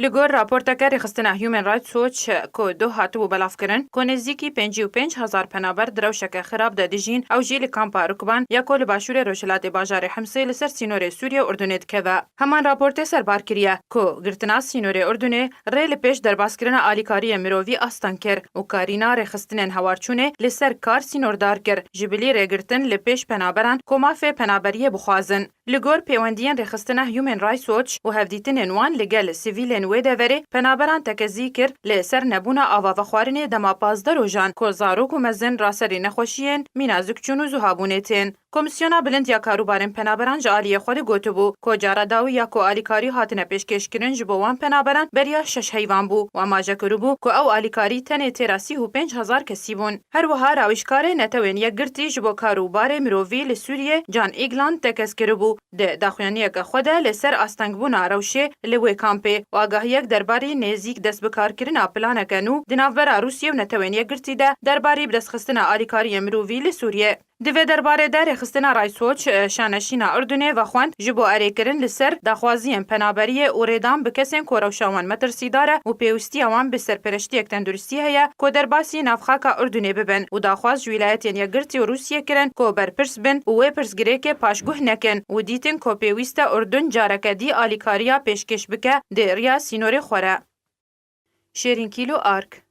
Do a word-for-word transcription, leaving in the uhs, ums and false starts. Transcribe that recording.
Li gor raporteke rêxistina Human Rights Watch ku doh hatibû belavkirin, ku nêzîkî pêncî û pênc hezar penaber di rewşeke xirab de dijîn, ew jî li kampa Rukban ya ku li başûrê rojhilatê bajarê Himsê li ser sînorê Sûriye û Urdunê dikeve. Heman raportê serbar kiriye ku girtina sînorê Urdunê rê li pêş derbaskirina alîkariyê mirovî asteng kir û karîna rêxistinên hewarçûnê li ser kar sînordar kir, ji bilî rêgirtin li pêş penaberan ku mafê penaberiyê bixwazin. Li gor pêwendiyên rêxistina Human Rights Watch û hevdîtinên wan li gel sivîlên wê deverê, penaberan tekezî kir li ser nebûna ava vexwarinê dema pazdeh rojan ku zarok û mezin raserî nexweşiyên mîna zikçûn û zuhabûnê tên. Komîsyona Bilind ya Karûbarên Penaberan ji aliyê xwe de gotibû ku cara dawî ya ku alîkarî hatine pêşkêşkirin ji bo wan penaberan beriya şeş heyvan bû û amaje kiribû ku ew alîkarî tenê têra sî û pênc hezar kesî bûn. Her wiha rawîjkarê Netewên Yekgirtî ji bo Karûbarê Mirovî li Sûriyê Can Îglan tekez kiribû. Di daxuyaniyeke xwe de li ser astengbûna rewşê li wê kampê û agahiyek derbarî nêzîk destbikarkirina planeke nû di navbera Rûsye û Netewên Yekgirtî de derbarî bidestxistina alîkariyên mirovî li Sûriyê. Di vê derbarê de rêxistina Rights Watch, e, şaneşîna Urdunê vexwend ji bo erêkirin li ser daxwaziyên penaberiyê û rêdan bi kesên ku rewşa wan metirsîdar e û pêwîstiya wan bi serpereştiyek tenduristî heye ku derbasî navxaka Urdunê bibin û daxwaz ji Wîlayetên Yekgirtî û Rûsiyê kirin ku berpirs bin û wê pirsgirêkê paşguh nekin û dîtin ku pêwîst e Urdun careke dî alîkariya pêşkêş bike di riya sînorê xwe re. Şêrîn Kîlo Ark.